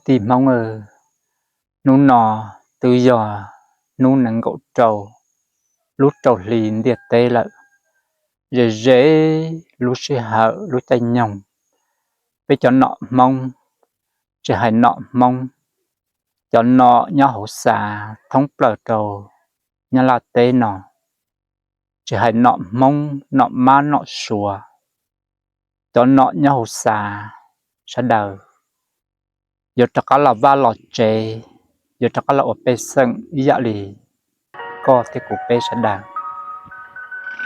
Tij Hmoob, hnub no twb yog hnub nees nkaum rau lub rau hli ntiaj teb lawm. Ze ze lub sij hawm lub caij nyoog, peb cov nom Hmoob, tsis hais nom Hmoob, cov nom nyob hauv xav thoob plaws rau Nyab Laj teb no, tsis hais nom Hmoob, nom Mab, nom Suav, cov nom nyob hauv xav sawv daws yuav rov qab los vaj los tsev, yuav rov qab los ua pej xeem ib yam li koj thiab kuv peb sawv daws.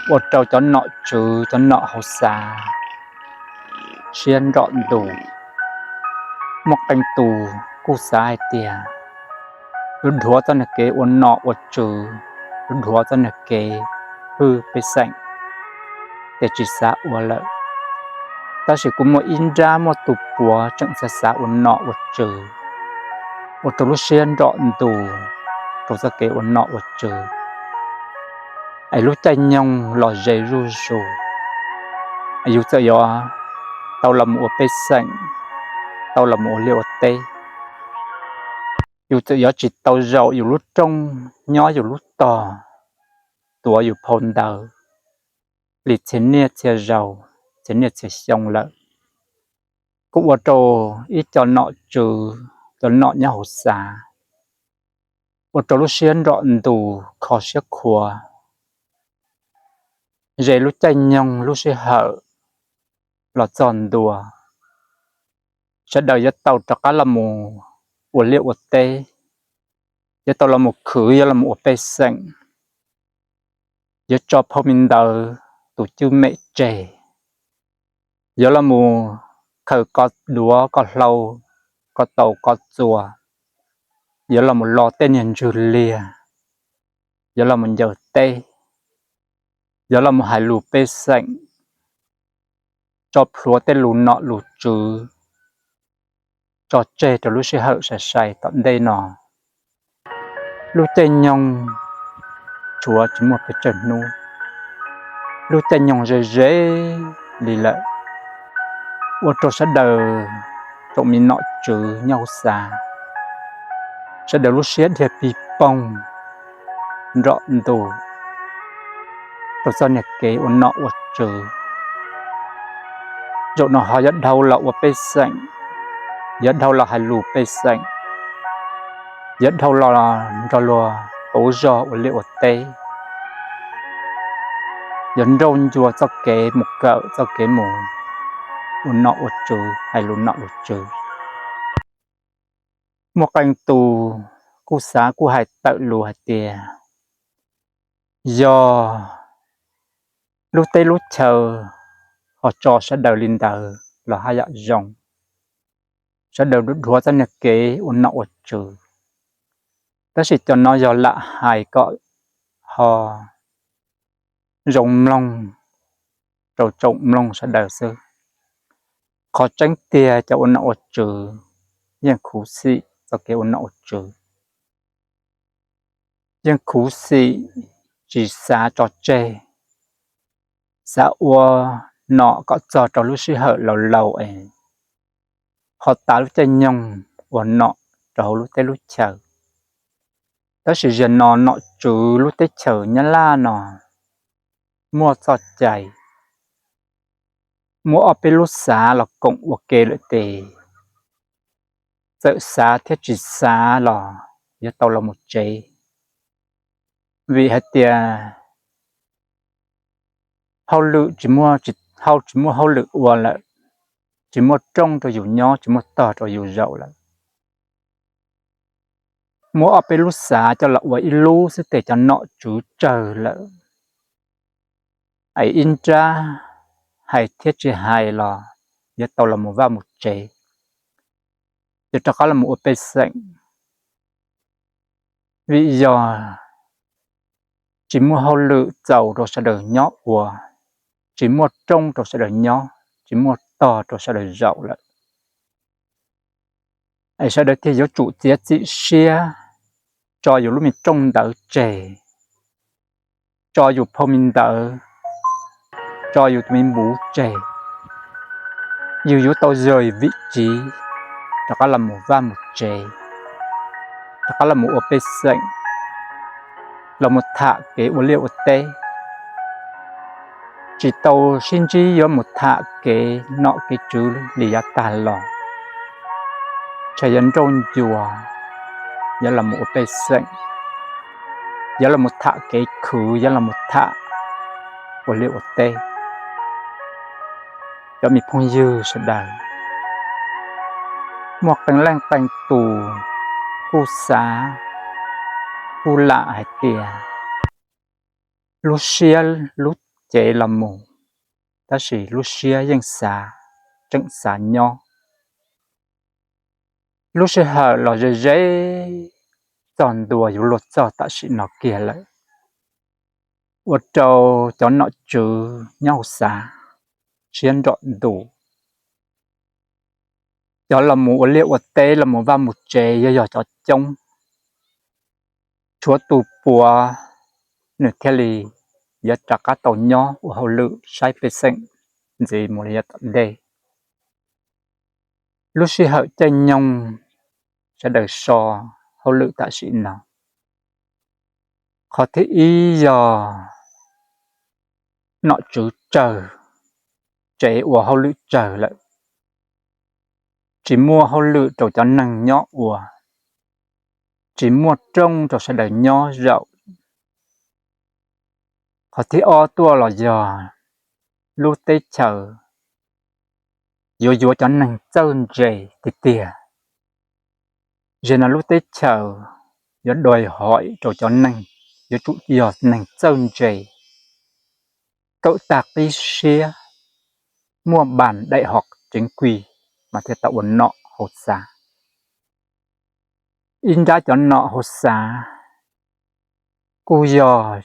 Ua rau cov nom tswv, cov nom hauv xav siab nrom ntus. Muaj qee tus kuj xav hais tias yuav dhuav txoj niag kev ua nom ua tswv, yuav dhuav txoj niag kev hwj pej xeem, ces tsis xav ua lawm. Tab sis kuj muaj ib nrab muaj tus puav tseem xav xav ua nom ua tswv, ua rau lub siab nrom ntus rau txoj kev ua nom ua tswv. Es lub caij nyoog los ze zuj zus, yus txawm yuav tau los mus ua pej xeem, tau los mus ua liaj ua teb, yus txawm yuav tsis tau zaum yus lub rooj, nyob yus lub tog, tuav yus phau ntawv li txhia niaj txhia zaus, txhia niaj txhia xyoo lawm, kuj ua rau ib co nom tswv, cov nom nyob hauv xav, ua rau lub siab nrom ntus kho siab khuav. Ze lub caij nyoog lub sij hawm los txog ntua, sawv daws yuav tau rov qab los mus ua liaj ua teb, yuav tau los mus khwv, yuav los mus ua pej xeem, yuav tso phau me ntawv tus cwj mem tseg, yuav los mus khaws ko duav ko hlau, ko taus ko txuas, yuav los mus lo tej niag ntswg liag, yuav los mus ncaws teb, yuav los mus hais lus pej xeem, tso plhuav tej lus nom lus tswv, tso tseg rau lub sij hawm sai sai tom ntej no. Lub caij nyoog tshuav tsis muaj pes tsawg hnub, lub caij nyoog ze ze li lawm, ua rau sawv daws tsoom me nom tswv nyob hauv xav, sawv daws lub siab dhia pig poog nrom ntus rau txoj niag kev ua nom ua tswv. Zaum no ho yuav dhau los ua pej xeem, yuav dhau los hais lus pej xeem, yuav dhau los nrog luag pauv zog ua liaj ua teb, yuav nrauj ncua txoj kev mus kawm, txoj kev mus ua nom ua tswv, hais lus nom lus tswv. Muaj qee tus kuj xav kuj hais tawm lus hais tias yog lub teb lub chaw ho tso sawv daws li ntawd los haj yam zoo, sawv daws dhuav txoj niag kev ua nom ua tswv. Tab sis cov no yog lam hais kom ho zoo mloog rau tsoom mloog sawv daws xwb. Qhov tseeb tiag cov ua nom ua tswv yeej khuv xim txoj kev ua nom ua tswv, yeej khuv xim, tsis xav tso tseg, xav ua nom kom txog rau lub sij hawm laus laus es ho tas lub caij nyoog ua nom rau hauv lub teb lub chaw. Tab sis zaum no nom tswv lub teb chaws Nyab Laj no muaj txoj cai, muaj ob peb lub xav los koom ua ke lawm tes, txawm xav thiab tsis xav los yuav tau los mus tsev. Vim hais tias hauj lwm tsis muaj, hauj tsis muaj hauj lwm ua lawm, tsis muaj rooj rau yus nyob, tsis muaj tog rau yus zaum lawm. Muab ob peb lub xav coj los ua ib lub xwb tes cov nom tswv tsawg lawm. Es ib nrab hais thiab tsis hais los yuav tau los mus vaj mus tsev, yuav rov qab los mus ua pej xeem. Vim yog tsis muaj hauj lwm txaus rau sawv daws nyob ua, tsis muaj rooj rau sawv daws nyob, tsis muaj tog rau sawv daws zaum lawm. Es sawv daws thiaj yuav tsum txiav txim siab tso yus lub me rooj ntawv tseg, tso yus phau me ntawv, tso yus tus me npuv tseg. Yus yuav tau yog vim tsiv, rov qab los mus vaj mus tsev, rov qab los mus ua pej xeem, los mus tham kev ua liaj ua teb, tsis tau sib ntsib yuav mus tham kev nom kev tswv li yav tag los. Tshaj yuav nrauj ncua, yuav los mus ua pej xeem, yuav los mus tham kev khwv, yuav los mus tham ua liaj ua teb. Cov me phooj ywg sawv daws, muaj qee leej qee tus kuj xav, kuj lam hais tias lub siab lub cev los mus, tab sis lub siab yeej xav, tseem xav nyob. Lub sij hawm los ze ze txog ntua yuav luag txog tam sim no kiag lawm, ua rau cov nom tswv nyob hauv xav siab nrom ntus. Cov los mus ua liaj ua teb, los mus vaj mus tsev yuav yog cov coob, tshuav tus puav nws thiaj li yuav rov qab tau nyob ua hauj lwm saib pej xeem ntxiv mus li yav tom ntej. Lub sij hawm caij nyoog sawv daws so hauj lwm tam sim no, qhov thib ib yog nom tswv tsawg, tsev ua hauj lwm tsawg lawm, tsis muaj hauj lwm rau cov neeg nyob ua, tsis muaj rooj rau sawv daws nyob zaum. Qhov thib ob tuaj los yog lub teb chaws yuav yuav cov neeg txawj ntse tiag tiag. Zaum no lub teb chaws yuav đòi hỏi rau cov neeg, yuav tsum yog neeg txawj ntse, kawm tag qib siab, muaj bằng đại học chính quy mas thiaj tau ua nom hauv xav. Ib nrab cov nom hauv xav kuj yog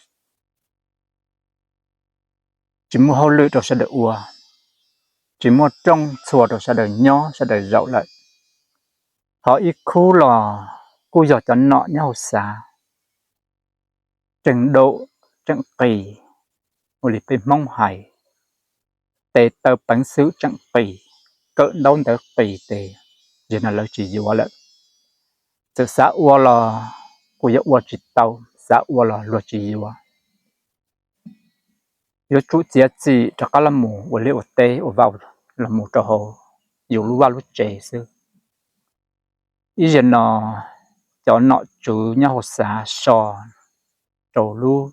tsis muaj hauj lwm rau sawv daws ua, tsis muaj rooj txhua rau sawv daws nyob sawv daws zaum lawm. Ho ib khub los kuj yog cov nom nyob hauv xav, trình độ tseem qis, ua li peb Hmoob hais, tes taw peev xwm tseem qis, kawm ntaub ntawv qis tes, zaum no lawv tsis yuav lawm. Txawm xav ua los kuj yuav ua tsis tau, xav ua los luag tsis yuav. Yuav tsum txiav txim rov qab los mus ua liaj ua teb ua vaj los mus rau hauv yus lub vaj lub tsev xwb. Ib zaug no cov nom tswv nyob hauv xav so rau lub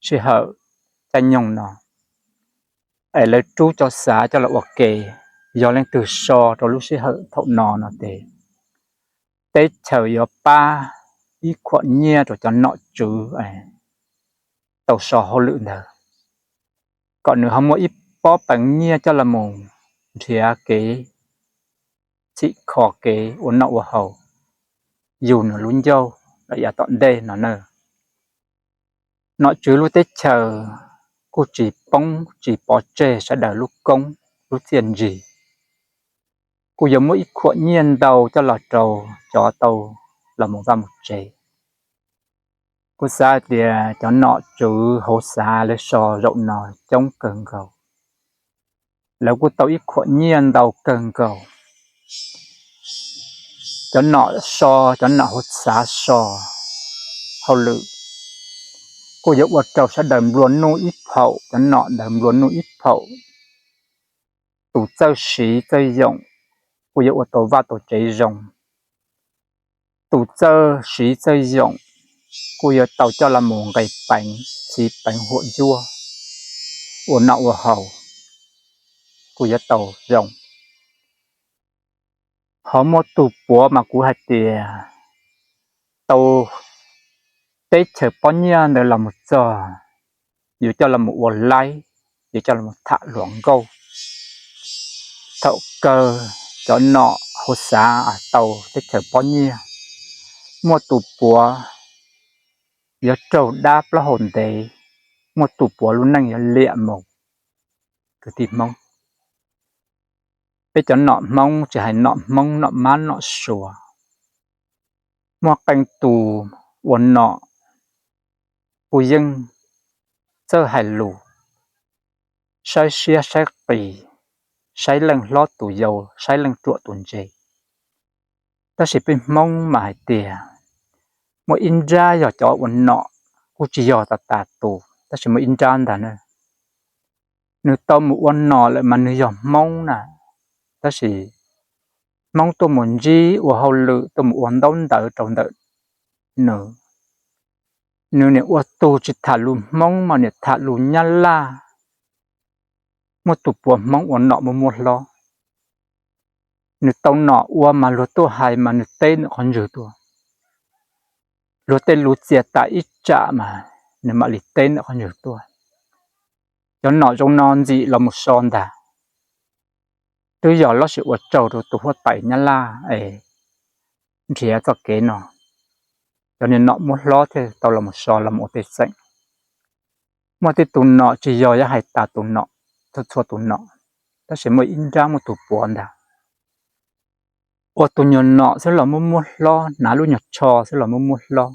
sij hawm caij nyoog no, es lawv rub cov xav coj los ua ke, yog leej twg so rau lub sij hawm thaum no no ces teb chaws yuav pab ib khuam nyiaj rau cov nom tswv tau so hauj lwm ntawd, kom nws ho muaj ib pob peev nyiaj coj los mus nrhiav kev txhim kho kev ua noj ua haus yug nws lub ncauj lawm yav tom ntej no na. Nom tswv lub teb chaws kuj tsis poob tsis pov tseg sawv daws lub koob lub txiaj ntsig, kuj yuav muab ib khuam nyiaj ntau coj los rau cov tau los mus vaj mus tsev. Kuv xav hais tias cov nom tswv hauv xav lawv so zaum no coob kawg nkaus, lawv kuj tau ib khuam nyiaj ntau kawg nkaus. Cov nom so, cov nom hauv xav so hauj lwm kuj yuav ua rau sawv daws nplua nuj ib phaum, cov nom ntawd nplua nuj ib phaum. Tus txawj siv txawj yoom kuj yuav ua tau vaj tau tsev zoo. Tus txawj siv txawj yoom kuj yuav tau coj los mus nqis peev, txhiv peev huam ncuaj, ua noj ua haus kuj yuav tau zoo. Ho muaj tus puav mas kuv hais tias tau teb chaws pob nyiaj ntawd los mus txog, yuav coj los mus ua laib, yuav coj los mus tham hluas nkauj. Thaum kawg cov nom hauv xav tau teb chaws pob nyiaj, muaj tus puav yuav raug dab plaub hau ntev, muaj tus puav lub neej yuav liam mus. Kwv tij Hmoob, peb cov nom Hmoob tsis hais nom Hmoob nom Mab nom Suav, muaj qee tus ua nom kuj yeej txawj hais lus, saib siab saib qis, saib leej hlob tus yau, saib leej ruam tus ntse. Tab sis peb Hmoob mas hais tias muaj ib nrab yog cov ua nom, kuj tsis yog tas tas tus, tab sis muaj ib nrab ntag na, nws tau mus ua nom lawm mas nws yog Hmoob na, tab sis Hmoob tuaj mus ntsib ua hauj lwm, tuaj mus ua ntaub ntawv rau ntawm nws. Nws niam ua tug tsis tham lus Hmoob mas niam tham lus Nyab Laj. Muaj tus puav Hmoob ua nom muaj muab hlob, nws tau nom ua mas luag tuaj hais mas nws teb ntawm qhov ntswg tuaj. Luag tej lus txias tas ib tsam mas nws mam li teb ntawm qhov ntswg tuaj. Cov nom zoo no ntxim los mus so ntag. Twb yog lub sij hawm ua tsaug rau tus huab tais Nyab Laj es nrhiav txoj kev no, cov niag nom muab hlob thiaj tau los mus so los mus ua pej xeem. Muaj tej tus nom tsis yog yuav hais tas tus nom, txhua txhua tus nom, tab sis muaj ib nrab muaj tus puav ntag. Ua tus nyuag nom xwb los muab muab hlob, hnav lub nyuag tsho xwb los muab muab hlob,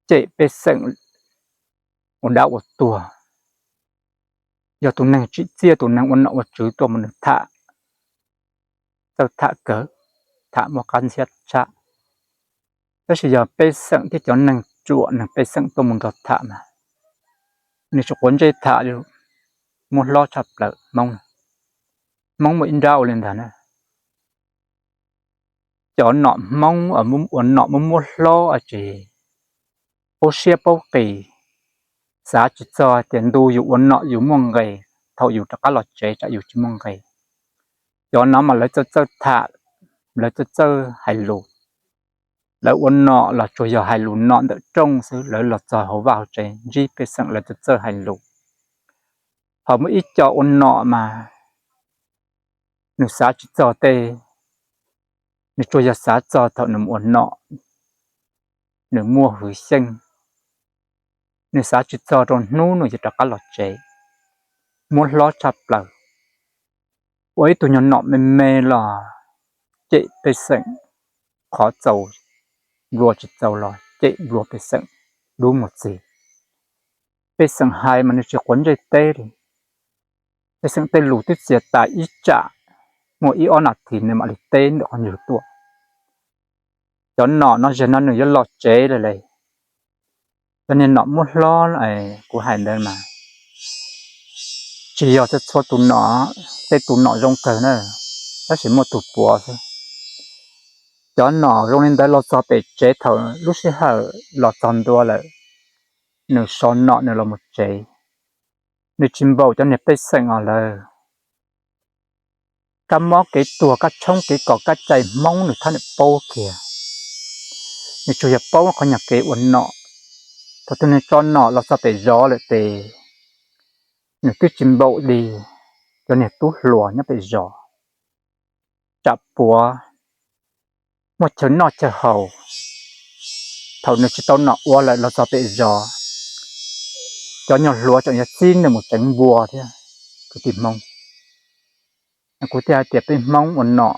cem pej xeem ua dab ua tuag. Yog tus neeg tsim txiaj, tus neeg ua nom ua tswv tuaj mus nws tham, txawj tham kawg, tham muaj qab ntxhiab tshaj. Tab sis yog pej xeem thiab cov neeg ruam neeg pej xeem tuaj mus nrog tham mas nws tsis quav ntsej tham li, muab hlob tshaj plaws Hmoob. Hmoob muaj ib nrab ua li ntawd na. Cov nom Hmoob ua nom muab muab hlob ces paub siab paub qis, xav tsis txog tias ntu yus ua nom yus muaj nqis, thaum yus rov qab los tsev tsam yus tsis muaj nqis. Cov no mas lawv txawj txawj tham, lawv txawj txawj hais lus. Lawv ua nom los tsuas yog hais lus nom ntawm rooj xwb, lawv los txog hauv vaj hauv tsev ntsib pej xeem lawv txawj txawj hais lus. Ho muaj ib co ua nom mas nws xav tsis txog tej, nws tsuas yog xav txog thaum nws mus ua nom, nws muaj hwv xyeej, nws xav tsis txog rau hnub nws yuav rov qab los tsev, muab hlob tshaj plaws. Ua ib tug nyuag nom me me los cem pej xeem, qhov txaus nplua tsis txaus los cem nplua pej xeem dub mus txig. Pej xeem hais mas nws tsis quav ntsej teb li. Pej xeem tej lus twb txias tas ib tsam, muaj ib ob nas this nws mam li teb ntawm qhov ntswg tuaj. Cov nom no zaum no nws yuav los tsev lawm le. Cov niag nom muab hlob kuv hais ntawd mas tsis yog txhua txhua tus nom, tej tus nom zoo kawg na, tab sis muaj tus puav xwb. Cov nom zoo li ntawd los txog pem tsev thaum lub sij hawm los txog ntua lawm, nws so nom nws los mus tsev, nws tsis npaum cov niag pej xeem os lawm. Kab mob kev tuag, kab tshoob kev kos, kab cai Hmoob nws thab nws paub kiag. Nws tsuas yog paub qhov nyuag kev ua nom. Thaum twg nws tso nom los txog pem zos lawm ces nws twb tsis npaum li cov niag tub hluas nyob pem zos. Tsam puav muaj chaw noj chaw haus, thaum nws tsis tau nom ua lawm los txog pem zos, cov nyuag hluas tseem yuav txib nws mus tseev npua thiab. Kwv tij Hmoob, kuv thiaj hais tias peb Hmoob ua nom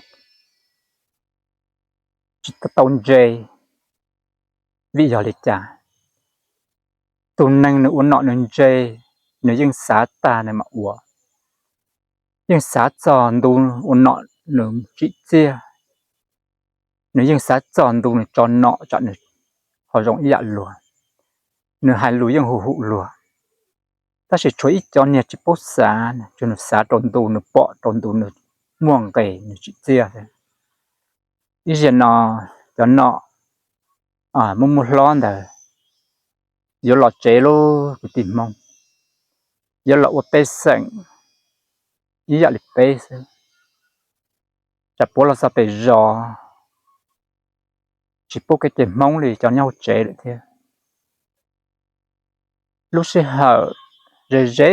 tsis tau ntse, vim yog li cas? Tus neeg nws ua nom nws ntse, nws yeej xav tag nws mam ua, yeej xav txog ntu ua nom nws tsim txiaj, nws yeej xav txog ntu nws tso nom tsam nws ho zoo ib yam luag, nws hais lus yeej hum hum luag. Tab sis tshuav ib cov niag tsis paub xav, tsuas nws xav rau ntu nws pom, rau ntu nws muaj nqis nws tsim txiaj. Ib zaug no cov nom muab muab hlob ntawd yuav los tsev lauj kwv tij Hmoob, yuav los ua pej xeem ib yam li peb xwb. Tsam puav los txog pem zos tsis paub kev cai Hmoob li cov nyob hauv tsev lawm thiab. Lub sij hawm ze ze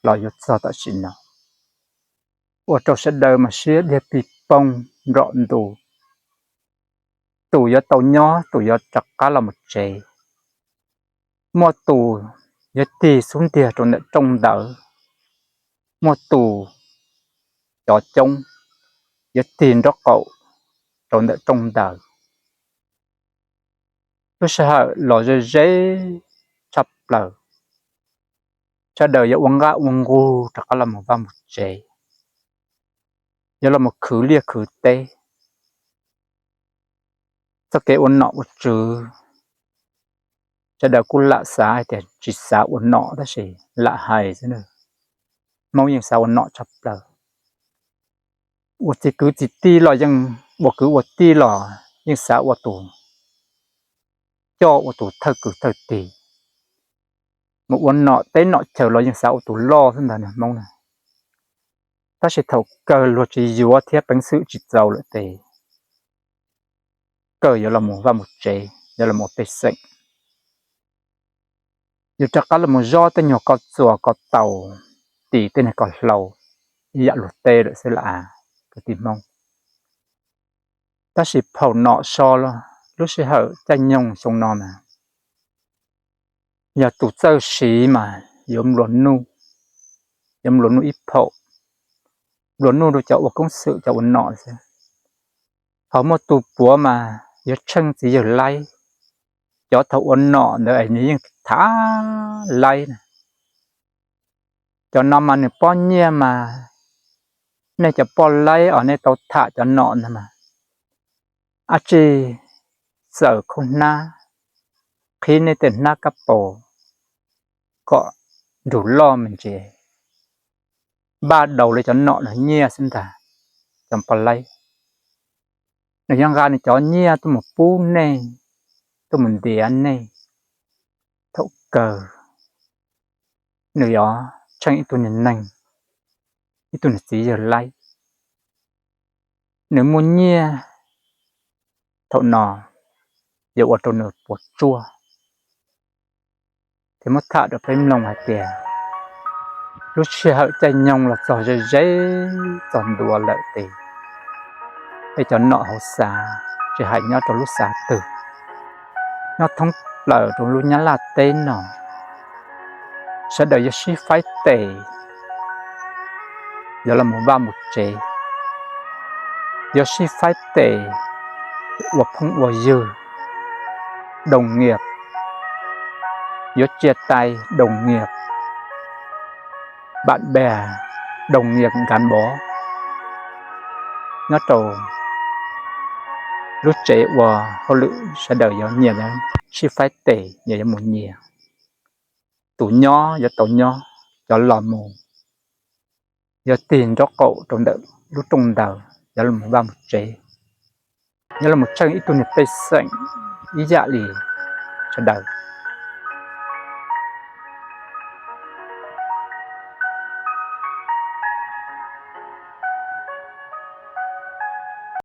los yuav txog tam sim no, ua rau sawv daws mas siab diag pig poog nrom ntus. Tus yuav tau nyob, tus yuav rov qab los mus tsev. Muaj tus yuav tig xub ntiag rau ntawm rooj ntawd, muaj tus cov coob yuav tig nraub qaum rau ntawm rooj ntawd. Lub sij hawm los ze ze tshaj plaws, sawv daws yuav ua nqaj ua nqug rov qab los mus vaj mus tsev. yuav los mus khwv liaj khwv teb, txoj kev ua nom ua tswv, sawv daws kuj lam xav hais tias tsis xav ua nom tab sis lam hais xwb. Hmoob yeej xav ua nom tshaj plaws. Ua txiv kwv txiv tij los yeej, ua kwv ua tij los yeej xav ua tus coj, ua tus thawj kwv thawj tij. Mus ua nom teb nom chaw los yeej xav ua tus loj xwb ntag Hmoob na. Tab sis thaum kawg luag tsis yuav thiab peev xwm tsis txaus lawm ces kawg yuav los mus vaj mus tsev, yuav los mus ua pej xeem. Yus rov qab los mus zov tej nyuag ko txuas ko taus, tis tej nyuag ko hlau, ib yam luag teb lawm xwb lam kwv tij Hmoob. Tab sis phaum nom so lub sij hawm caij nyoog xyoo no mas yog tus txawj siv mas yuav nplua nuj, yuav nplua nuj ib phaum, nplua nuj rau cov ua koob xwm cov ua nom xwb. Thaum muaj tus puav mas yuav tsheej txiv yawg laib, cov thaum ua nom ntawd nws yeej tham laib na. Cov no mas nws pob nyiaj mas, nej cov poj laib os nej tau tham cov nom ntag mas, ab tsi txawm khaub hnab, qhib nej tej hnab kab paus kom nrug loj me ntsis, npaj daus li cov nom no nyiaj xwb ntag. Cov poj laib nws yuav nqa nws cov nyiaj tuaj mus pub nej, tuaj mus ntiav nej. Thaum kawg nws yuav tsheej ib tug niag neeg, ib tug niag txiv yawg laib, nws muaj nyiaj, thaum no yuav ua rau nws puas tsuaj. Ces muab tham rau peb mloog hais tias lub sij hawm caij nyoog los txog ze ze txog ntua lawm ces peb cov nom hauv xav, tsis hais nyob rau lub xav twg, nyob thoob plaws rau lub Nyab Laj teb no, sawv daws yuav sib faib tes, yuav los mus vaj mus tsev, yuav sib faib tes ua phooj ua ywg, đồng nghiệp, yuav chia tay đồng nghiệp, bạn bè, đồng nghiệp gắn bó nyob rau lub tsev ua hauj lwm, sawv daws yuav nyias sib faib tes, yuav mus nyias. Tus nyob yuav tau nyob, cov los mus yuav tig nraub qaum rau ntawm lub rooj ntawd, yuav los mus vaj mus tsev, yuav los mus tsheej ib tug niag pej xeem ib yam li sawv daws.